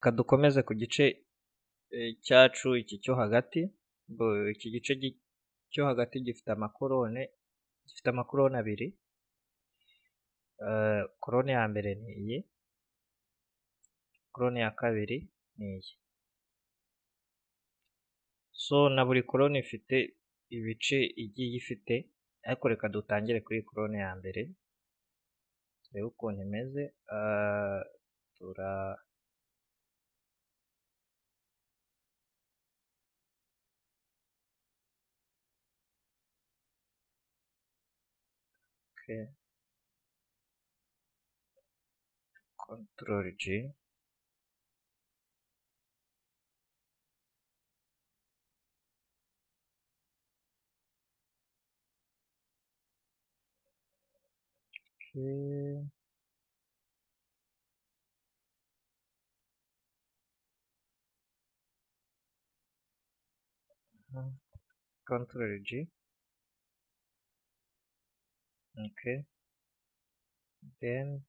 Reka dukomeze ku gice cyacu iki cyo hagati. Iki gice cyo hagati gifite amakorone, gifite amakorone abiri. Korone ya mbere ni iyi, korone ya kabiri ni iyi. So na buri korone ifite ibice igiye ifite, ariko reka dutangire kuri korone ya mbere turebe ukuntu imeze. Okay. Control G. Okay. Control G. Okay. Then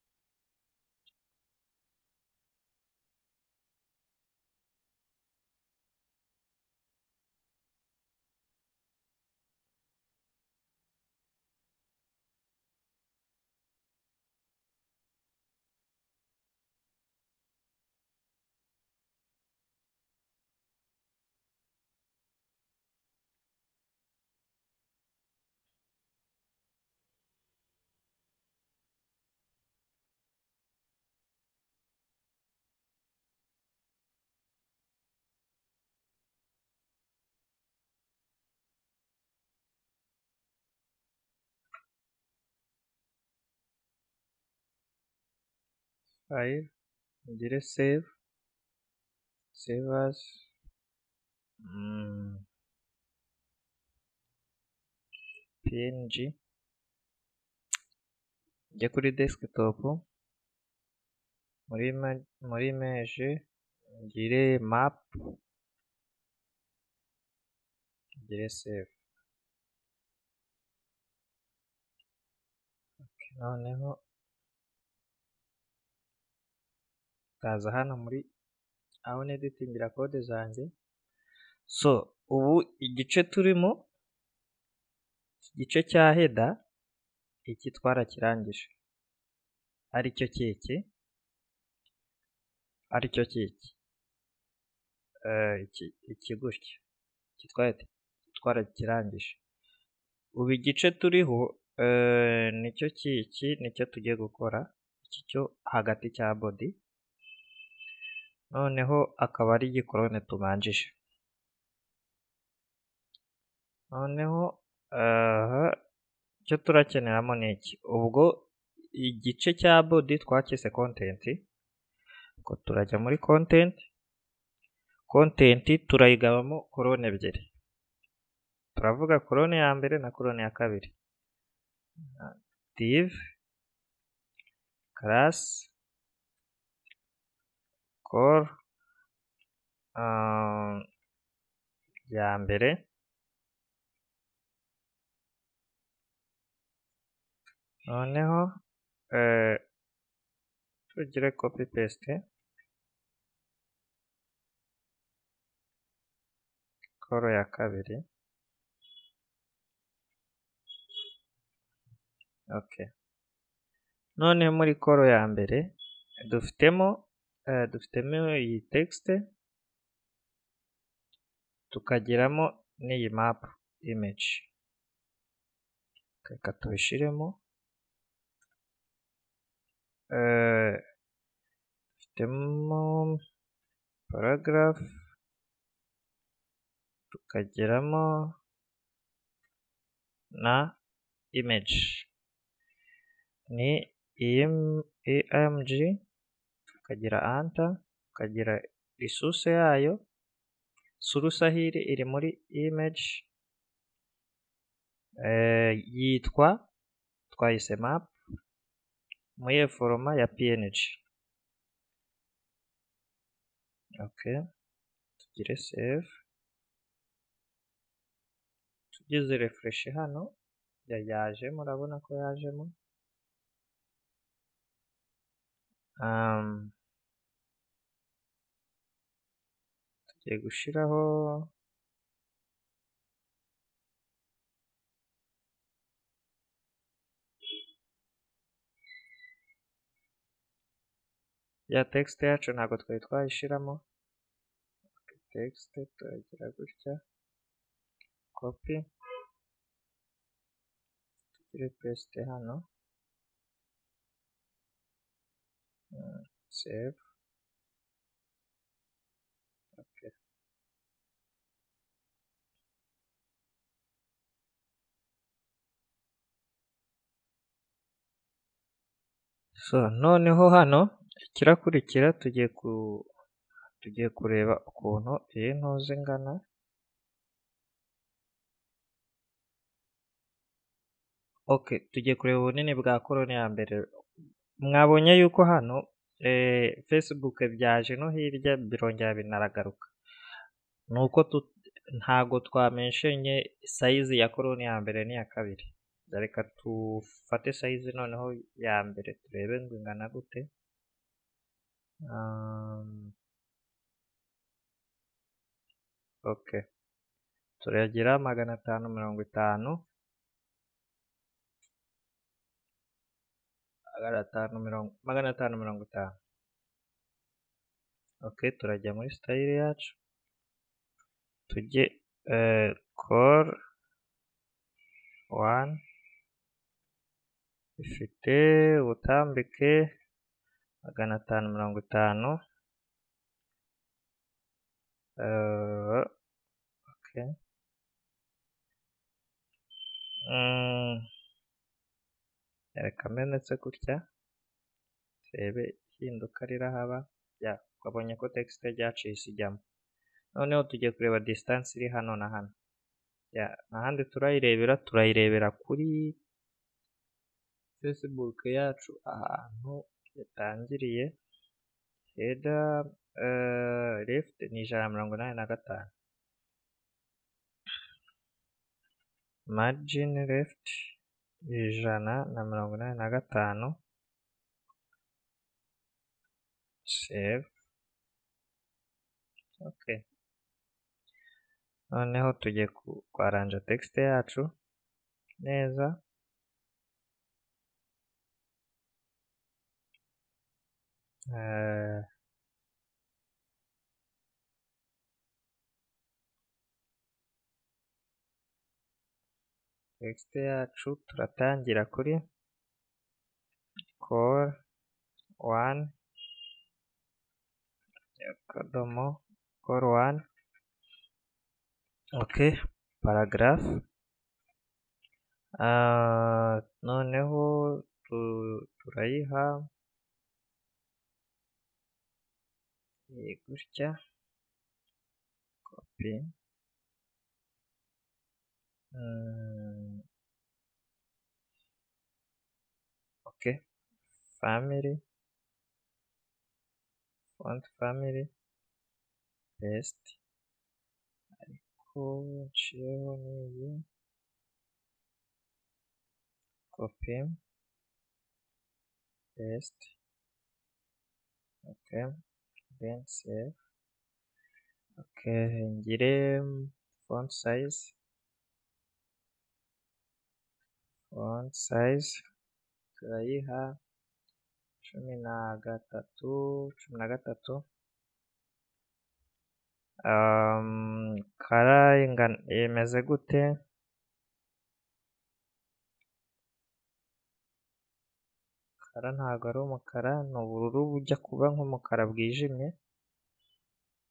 file, ngire save, save as, png, njye kuri desktop, muri image ngire map, ngire save. Okay, noneho ndaza hano muri aho neditingira code zanjye. So ubu igice turimo, iki gice cya header iki twarakirangije, aricyo kiki, aricyo kiki, iki gutya, iki twarakirangije. Ubu igice turiho nicyo kiki, nicyo tugiye gukora, iki cyo hagati cya body. Noneho akaba ari igikorone tubanjije. Noneho icyo turakeneramo ni iki. Ubwo igice cya body twakise content, ubwo turajya muri content. Content turayigabamo korone ebyiri, turavuga korone ya mbere na korone ya kabiri. Div class col ya mbere, noneho tugire copy paste col ya kabiri. Okay, none muri col ya mbere dufitemo iyi text, tukagiramo n'iyi map image. Reka tubishiremo. Dufitemo paragraph, tukagiramo na image ni img, tukagira anta, tukagira resource yayo, source ahiri iri muri image, yitwa twayise map muri foroma ya png. Okay, tugire save, tugeze refresh hano, yajemo, urabona ko yajemo. Tugiye gushiraho ya text yacu, ntabwo twari twayishiramo. Text turagira gutya, copy, tugire paste hano, save. Okay. So noneho hano ikirakurikira tugiye kureba ukuntu iyi ntuzi ingana. Okay, tugiye kureba ubunini bwa korone ya mbere. Mwabonye yuko hano Facebook byaje no hirya birongera binaragaruka. Nuko ntago twamenshenye size ya korone ya mbere n'iya kabiri. Reka tufate size noneho ya mbere turebe ngo ingana gute. Okay, turagira 550, 550. Okay, turajya muri style yacu, tujye col 1 ifite ubutambike 550. Okay. Reka menetse gutya turebe ihinduka rirahaba. Ya, twabonye ko text ryacu ijyamo. Noneho tugiye kureba distance iri hano na hano. Ya, nahandi turayirebera kuri Facebook yacu ahantu yatangiriye. Header left ni 185, margin left 185, save. Okay, noneho tugiye kwaranja text yacu neza. Text yacu turatangira kuri col 1 akadomo col 1. Okay, paragraph. Noneho turayiha gutya, copy. Okay, family, font family, paste, ariko nshireho n'iyi, copy, paste. Okay, then save. Okay, ngire font size, font size turayiha 13, 13. Kara imeze gute? Kara ntago ari umukara, ni ubururu bujya kuba nk'umukara bwijimye.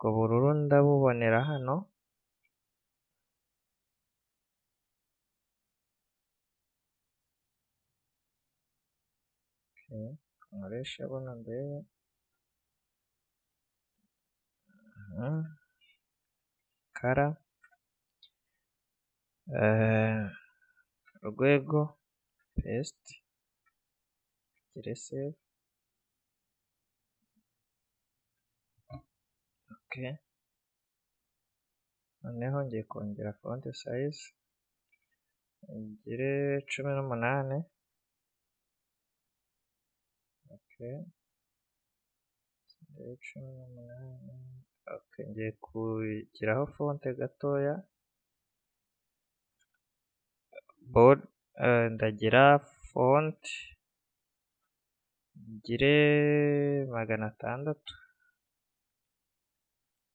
Ubwo bururu ndabubonera hano. Okay, nkoresha buno ndebe. Kara urwego, paste, gire save. Okay, noneho ngiye kongera font size ngire 18. Okay, 18. Okay. Ngiye kugiraho font gatoya, ndagira font ngire 600,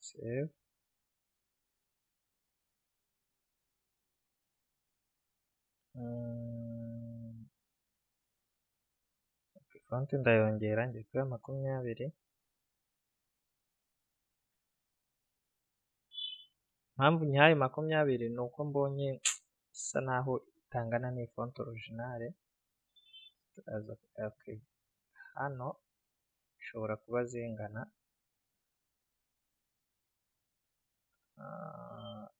save. Font ndayongera ngiye kuba 20. Impamvu nyihaye 20 ni uko mbonye isa naho itangana n'iyi font originale. Turaza okay. Hano ishobora kuba zingana,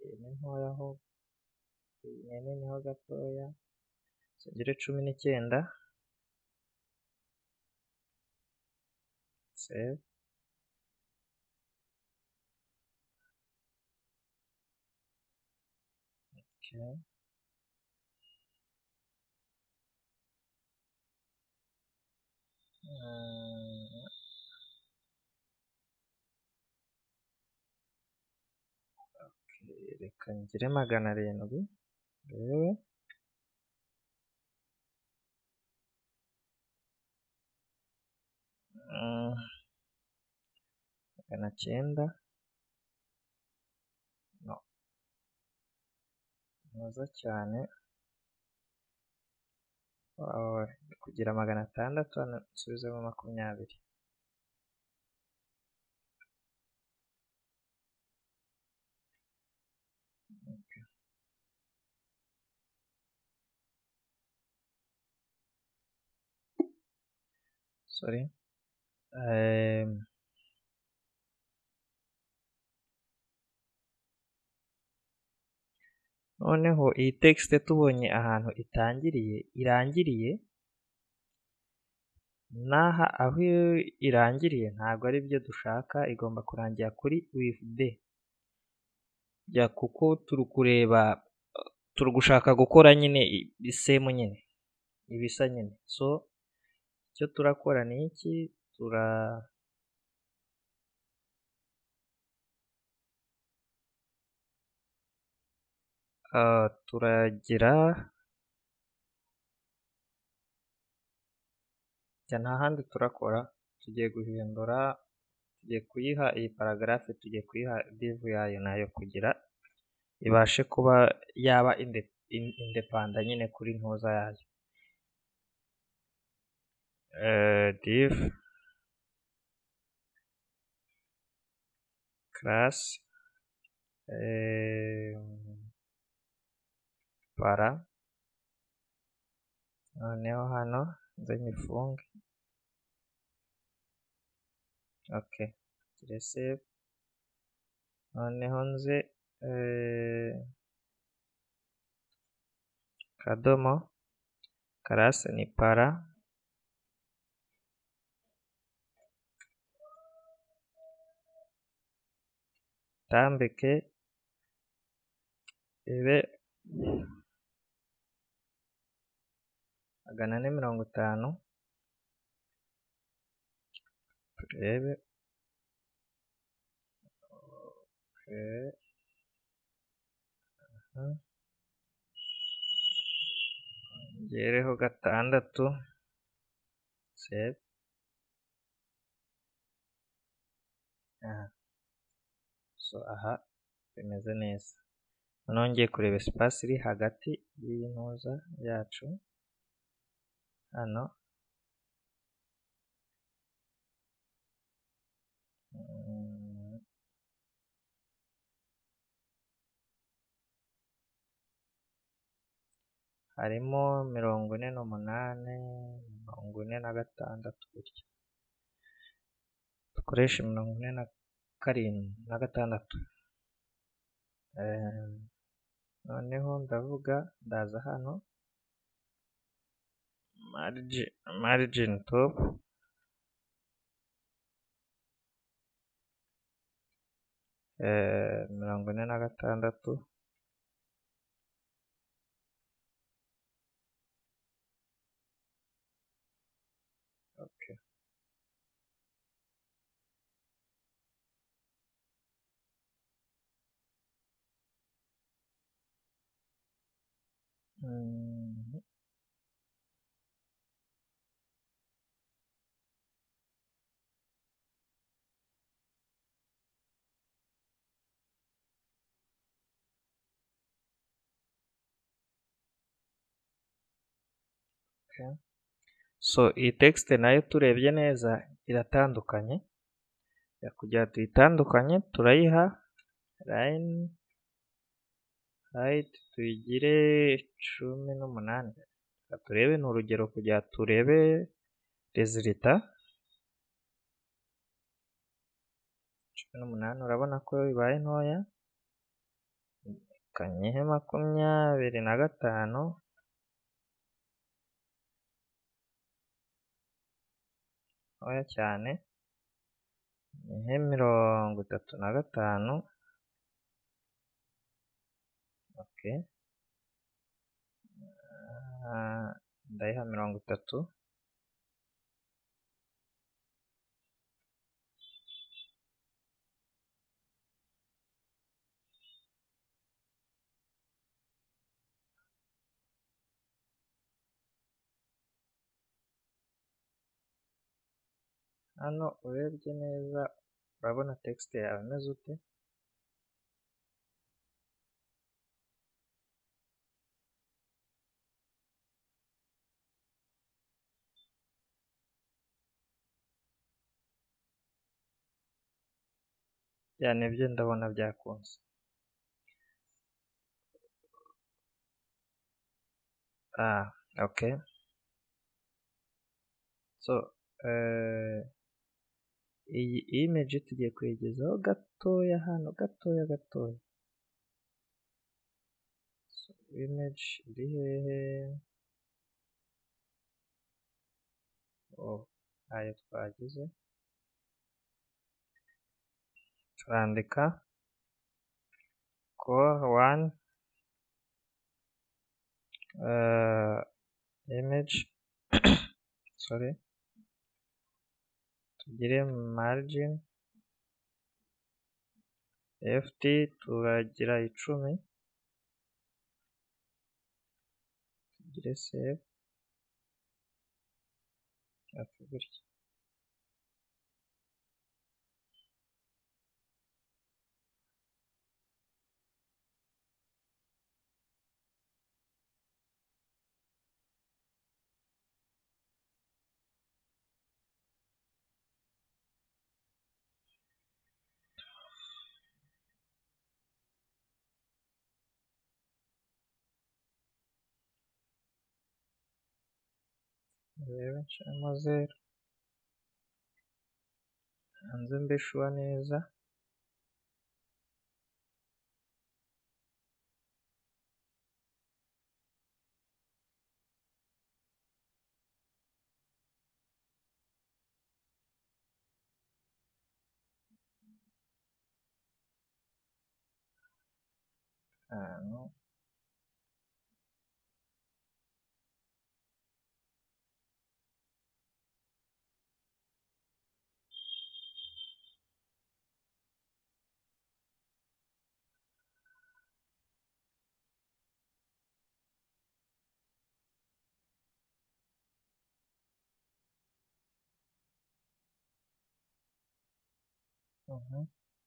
iyi ni ntoya ho, iyi ni nini ho gatoya, tugire 19, save. Okay. Reka ngire 700 ndebe. 900, no, ntuza cyane, kugira 600 hano nsubizemo 20. Okay. Sorry. Noneho iyi text tubonye ahantu itangiriye irangiriye, naha aho irangiriye ntabwo ari byo dushaka, igomba kurangira kuri with d, ya kuko turi kureba, turi gushaka gukora nyine isemu nyine ibisa nyine. So icyo turakora ni iki, turagira nta handi turakora, tugiye guhindura, tugiye kuyiha iyi paragraphe, tugiye kuyiha div yayo nayo kugira ibashe kuba yaba independent nyine kuri ntuza yayo. Div class para, noneho hano nze nyifunge, okay, ngire save, noneho nze kadomo class ni para, tambike ibe 450, turebe. Okay. Ngereho 6, save. So aha bimeze neza. Noneho ngiye kureba espace iri hagati y'iyi ntuza yacu hano, harimo 48, 46 gutya, dukoreshe 47 na 6. Noneho ndavuga ndaza hano margin top 46, okay. So iyi text nayo turebye neza iratandukanye, kugira tuyitandukanye turayiha line height tuyigire 18. Turebe ni urugero kugira turebe resulta. 18 urabona ko ibaye ntoya, kanyihe 25. Ntoya cyane, nyihe 35. Okay, ndayiha 30. Hano urebye neza urabona text yawe imeze ute. Ya nibyo ndabona byakunze. Okay. So iyi image tugiye kuyigezaho gatoya hano, gatoya gatoya. So image iri hehe? Oh, ayo twagize. Turandika call 1 image sorry, tugire margin left turagira 10, tugire save gutya. Reba nshiramo 0 hanze mbishuwa neza. Ahantu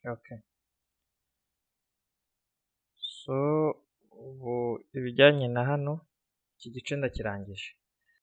Okay. So ubu ibijyanye na hano iki gice ndakirangije.